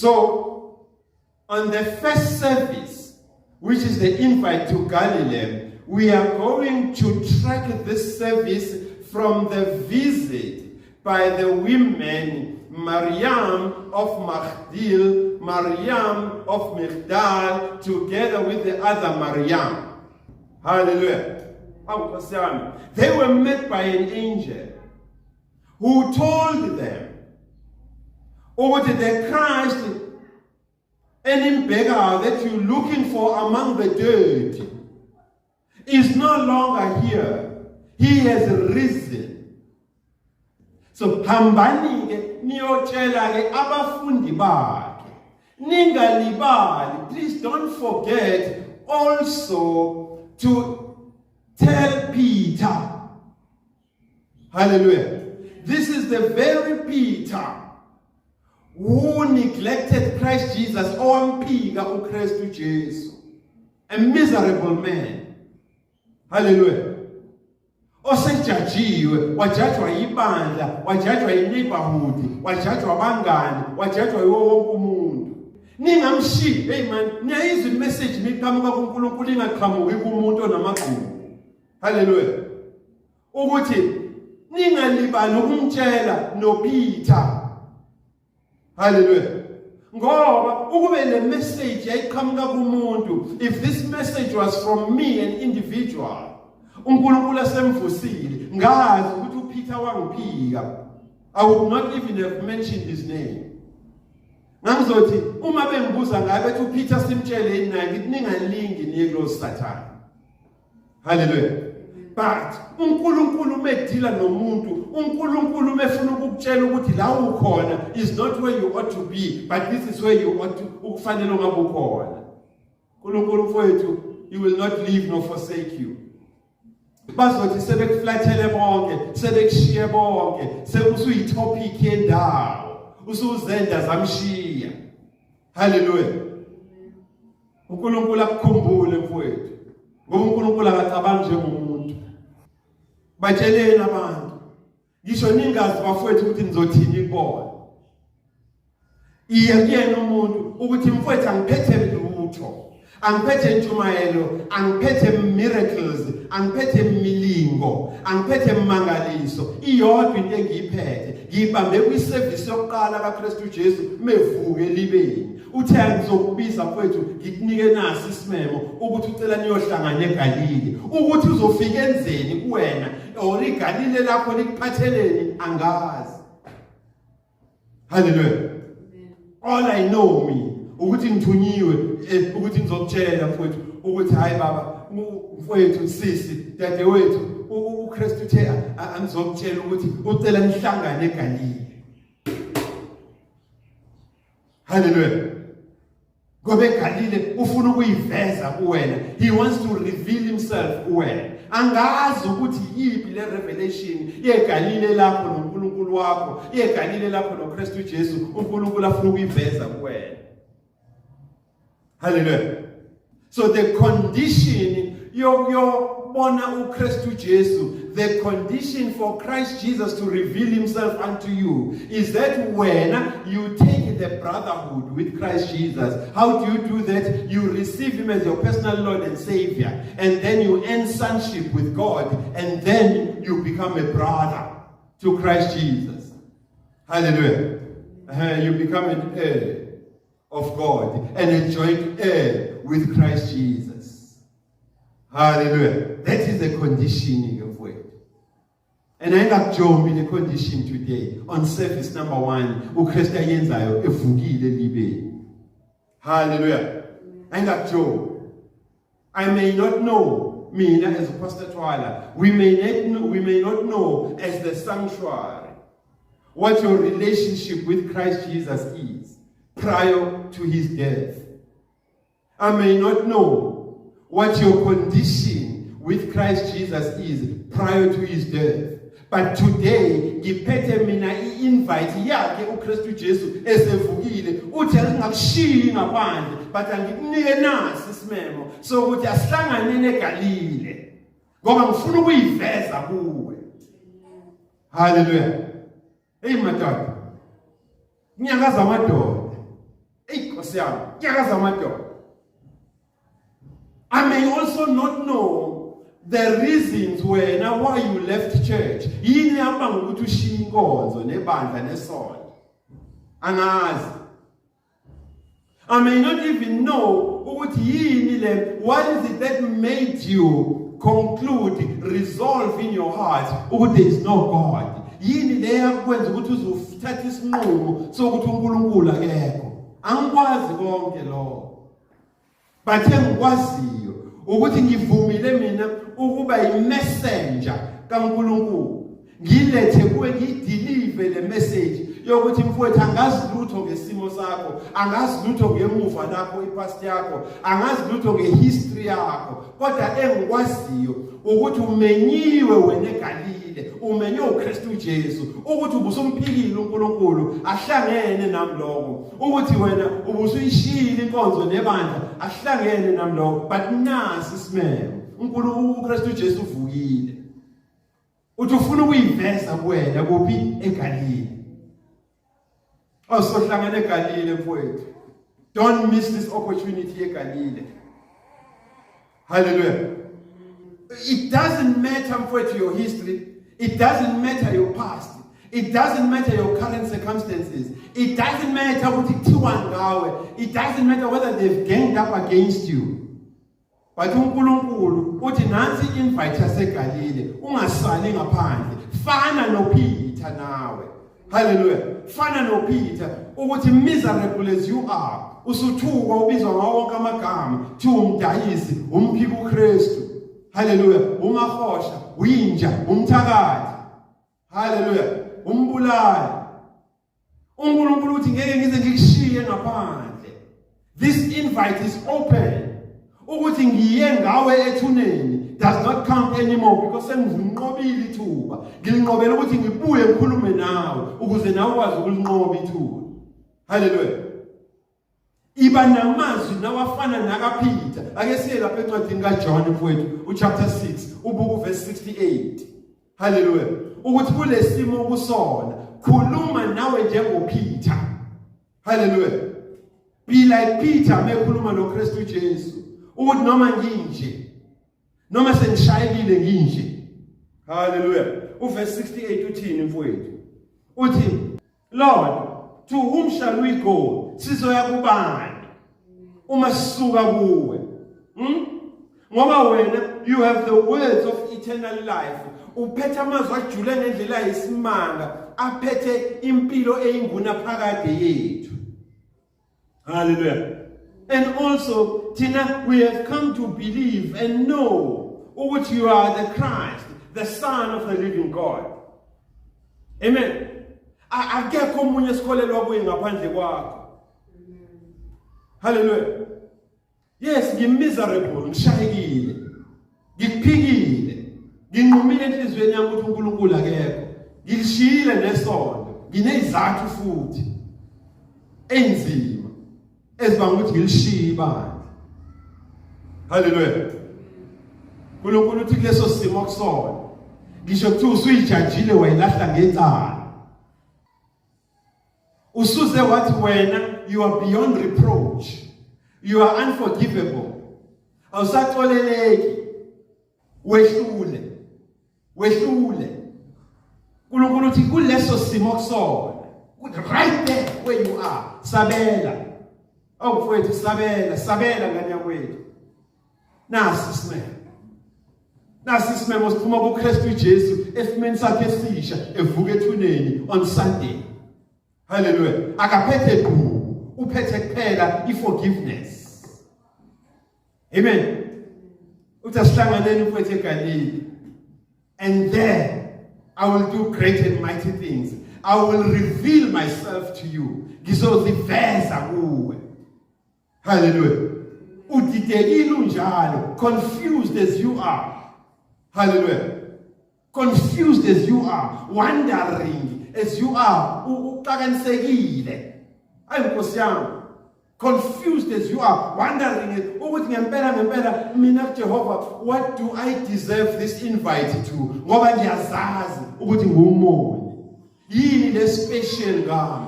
So on the first service, which is the invite to Galilee, we are going to track this service from the visit by the women Mariam of Magdil, Mariam of Migdal, together with the other Mariam. Hallelujah. Awu, Nkosi yami. They were met by an angel who told them ukuthi the Christ enimbhekayo, that you're looking for among the dead, is no longer here. He has risen. So hambani ke niyotshela ke abafundi bakhe. Ningalibali, please don't forget also to tell Peter. Hallelujah. This is the very Peter who neglected Christ Jesus, owamphika uKristu Jesu. A miserable man. Hallelujah. Osejajiwe, wajajwa ibandla, wajajwa i-neighborhood, wajajwa abangani, wajajwa yiwo wonke umuntu. Ningamshiyi. Hey man, niyayizwa i-message miqhamuka kuNkulunkulu, ingaqhamuki kumuntu onamagqubu. Hallelujah. Ukuthi ningalibali ukumtshela noPeter. Hallelujah. Ngoba ukube le message yayiqhamuka kumuntu, if this message was from me, an individual, uNkulunkulu esemvusile, ngazi ukuthi uPeter wangiphika, I would not even have mentioned his name. Ngangizothi uma bengibuza ngaye, bethi uPeter simtshele yini naye, ngithi ningalingi niye kulo Sathane. Hallelujah. But uNkulunkulu medila nomuntu, uNkulunkulu mefuna ukukutshela ukuthi la ukhona is not where you ought to be, but this is where you ought to, ukufanele ungabe ukhona. uNkulunkulu, mfowethu, he will not leave nor forsake you. Bazothi sebekuflathele bonke, sebekushiye bonke, sekusuyitopic yendawo, usuzenda zamshiya. Hallelujah. uNkulunkulu akukhumbule, mfowethu, ngoba uNkulunkulu akacabangi njengomuntu. Batsheleni abantu, ngisho ningazi, bafowethu, ukuthi nizothini kubona. Iye kuyena umuntu ukuthi mfowethu, angiphethe lutho, angiphethe intshumayelo, angiphethe miracles, angiphethe milingo, angiphethe mangaliso. Iyodwa into engiyiphethe, ngiyibambe kwiservice yokuqala kaKristu Jesu mevuke elibeni. Uthe ngizokubiza, mfowethu, ngikunike nasi isimemo ukuthi ucela niyohlangana eGalile. Ukuthi uzofika enzeni kuwena or iGalile lakho likuphatheleni, angazi. Hallelujah. All I know me ukuthi ngithunyiwe ukuthi ngizokutshela, mfowethu, ukuthi hayi baba, mfowethu, sisi, dadewethu, uKristu uthe angizokutshela ukuthi ucela nihlangane eGalile. Hallelujah. Ngoba eGalile ufuna ukuyiveza kuwena. He wants to reveal himself kuwena. Angazi ukuthi yipi le revelation yeGalile lakho noNkulunkulu wakho, yeGalile lakho noKristu Jesu, uNkulunkulu afuna ukuyiveza kuwena. Hallelujah. So the condition yokuyobona uKristu Jesu, the condition for Christ Jesus to reveal himself unto you is that when you take the brotherhood with Christ Jesus. How do you do that? You receive him as your personal Lord and Savior, and then you earn sonship with God, and then you become a brother to Christ Jesus. Hallelujah. You become an heir of God and a joint heir with Christ Jesus. Hallelujah. That is the conditioning of it. And ayingakujombi le condition today on service number 1 uKristu ayenzayo evukile libeni. Hallelujah. Ayingakujombi. I may not know, mina as Pastor Twala, we may not know as the sanctuary what your relationship with Christ Jesus is prior to his death. I may not know what your condition with Christ Jesus is prior to his death. But today ngiphethe mina i-invite yakhe uKristu Jesu esevukile, uthi angingakushiyi ngaphandle, but angikunike nasi isimemo sokuthi asihlanganeni eGalile ngoba ngifuna ukuyiveza kuwe. Hallelujah. Hey madoda. Inyanga zamadoda. Eyi Nkosi yami, nyakaza amadoda. I may also not know the reasons wena why you left church. Yini yabanga ukuthi ushiye inkonzo nebandla nesonto? Angazi. I may not even know ukuthi yini le, what is it that made you conclude, resolve in your heart ukuthi there is no God. Yini le yakwenza ukuthi uzothatha isinqumo sokuthi uNkulunkulu akekho? Angikwazi konke lokho. But engikwaziyo ukuthi ngivumile mina ukuba yi-messenger kaNkulunkulu, ngilethe kuwe, ngiyideliver le message yokuthi mfowethu, angazi lutho ngesimo sakho, angazi lutho ngemuva lakho, ipast yakho, angazi lutho ngehistory yakho, kodwa engikwaziyo ukuthi umenyiwe wena eGalile, umenywe uKristu Jesu, ukuthi ubusumphikile uNkulunkulu, ahlangene nami lokho, ukuthi wena ubusuyishiyile inkonzo nebandla, ahlangene nami lokho, but nasi isimemo, uNkulunkulu uKristu Jesu uvukile, uthi ufuna ukuyiveza kuwena kuphi? EGalile. Awusohlangana eGalile mfowethu. Don't miss this opportunity eGalile. Hallelujah. It doesn't matter mfowethu your history. It doesn't matter your past. It doesn't matter your current circumstances. It doesn't matter ukuthi kuthiwani ngawe. It doesn't matter whether they've ganged up against you. But uNkulunkulu uthi nansi invite yaseGalile, ungasali ngaphandle. Fana noPeter nawe. Hallelujah. Fana noPeter ukuthi miserable as you are, usuthukwa, ubizwa ngawo wonke amagama, thiwa umdayisi, umphika uKristu. Hallelujah. Umahosha, uyinja, umthakathi. Hallelujah. Umbulali. uNkulunkulu uthi ngeke ngize ngikushiye ngaphandle. This invite is open. Ukuthi ngiye ngawe ethuneni does not count anymore because sengilinqobile ithuba. Ngilinqobela ukuthi ngibuye ngikhulume nawe ukuze nawe ukwazi ukulinqoba ithuba. Hallelujah. Iba namazwi nawafana nakaPeter. Ake siye lapha encwadini kaJohn mfowethu, uchapter 6, ubuku verse 68. Hallelujah. Ukuthi kulesimo kusona, khuluma nawe njengoPeter. Hallelujah. Be like Peter mekhuluma noKristu Jesu. Ukuthi noma nginje, noma sengishayekile nginje. Hallelujah. Uverse 68 uthini mfowethu? Uthi, Lord, to whom shall we go? Sizoya kubani uma sisuka kuwe? Ngoba wena you have the words of eternal life. Uphethe amazwi ajule ngendlela yesimanga, aphethe impilo eyinguna phakade yethu. Hallelujah. And also thina we have come to believe and know ukuthi you are the Christ, the Son of the living God. Amen. Akekho omunye esikholelwa kuye ngaphandle kwakho. Hallelujah. Yes, ngimiserable, ngishayekile. Ngikuphikile. Nginqumile enhliziyweni yami ukuthi uNkulunkulu akekho. Ngilishiyile nesonto. Nginezizathu futhi enzima ezibanga ukuthi ngilishiye ibandla. Hallelujah. uNkulunkulu uthi kuleso simo kusona, ngisho kuthiwa usuyijajile wayilahla ngecala, usuze wathi wena you are beyond reproach, you are unforgivable, awusaxoleleki, wehlule, wehlule. uNkulunkulu uthi kuleso simo kusona, right there where you are, sabela. Awufowethu, sabela, sabela ngane yakwethu. Nasi isimemo, nasi isimemo siphuma kuKristu Jesu esimeni sakhe esisha evuka ethuneni on Sunday. Hallelujah. Akaphethe gqu, uphethe kuphela iforgiveness. Amen. Uthi asihlanganeni mfowethu eGalile, and there I will do great and mighty things. I will reveal myself to you. Ngizoziveza kuwe. Hallelujah. Udidekile unjalo, confused as you are. Hallelujah. Confused as you are, wondering as you are, uxakanisekile. Ayi Nkosi yami. Confused as you are, wondering ukuthi ngempela ngempela mina Jehova, what do I deserve this invite to? Ngoba ngiyazazi ukuthi ngumoni. Yini le special ngami?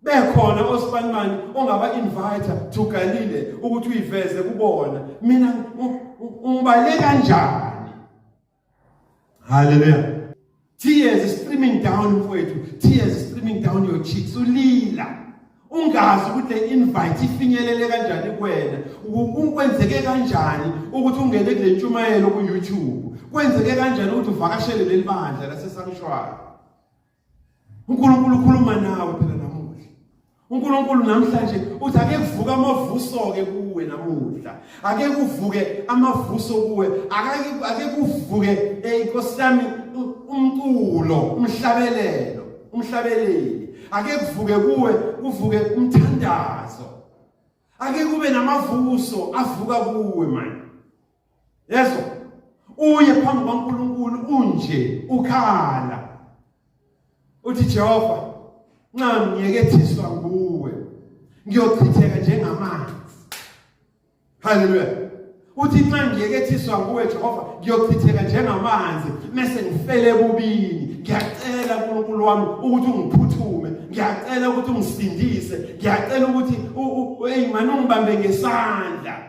Bekhona osibanibani ongaba invite to Galile ukuthi uyiveze kubona. Mina ungibale kanjani? Hallelujah. Tears streaming down mfowethu, tears streaming down your cheeks. Ulila. Ungazi ukuthi le invite ifinyelele kanjani kuwena, kwenzeke kanjani ukuthi ungene kule ntshumayelo ku YouTube, kwenzeke kanjani ukuthi uvakashele leli bandla laseSanctuary. uNkulunkulu ukhuluma nawe phela namuhla. uNkulunkulu namhlanje uthi ake kuvuke amavuso ke kuwe namuhla. Ake kuvuke amavuso kuwe. Ake kuvuke inkosi yami umculo, umhlabelelo, umhlabeleli. Ake kuvuke kuwe, kuvuke umthandazo. Ake kube namavuso avuka kuwe manje. Yezo uye phambi kwaNkulunkulu unje ukhala uthi Jehova nxa ngiyekethiswa nguwe ngiyochitheka njengamanzi. Haleluya. Uthi nxa ngiyekethiswa nguwe Jehova ngiyochitheka njengamanzi mese ngifele ebubini. Ngiyacela uNkulunkulu wami ukuthi ungiphuthume, ngiyacela ukuthi ungisindise, ngiyacela ukuthi hey manje ungibambe ngesandla.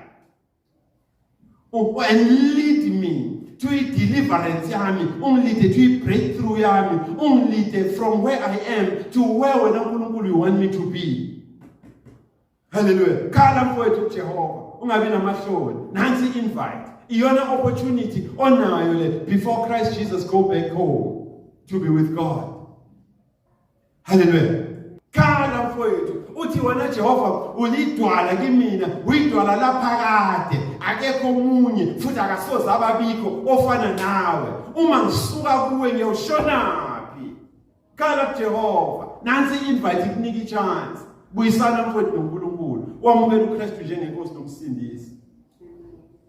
And lead me to i-deliverance yami, ungilide to i-breakthrough yami, ungilide from where I am to where wena uNkulunkulu you want me to be. Hallelujah. Khala mfowethu kuJehova, ungabi namahloni. Nansi invite. Iyona opportunity onayo le before Christ Jesus go back home to be with God. Haleluya. Khala mfowethu, uthi wena Jehova ulidwala kimina, uyidwala laphakade, akekho omunye futhi akasoze ababikho ofana nawe. Uma ngisuka kuwe ngiyoshonaphi? Khala kuJehova. Nansi invite ikunika ichance. Buyisana mfowethu noNkulunkulu. Wamukela uKristu njengenkosi nomsindisi.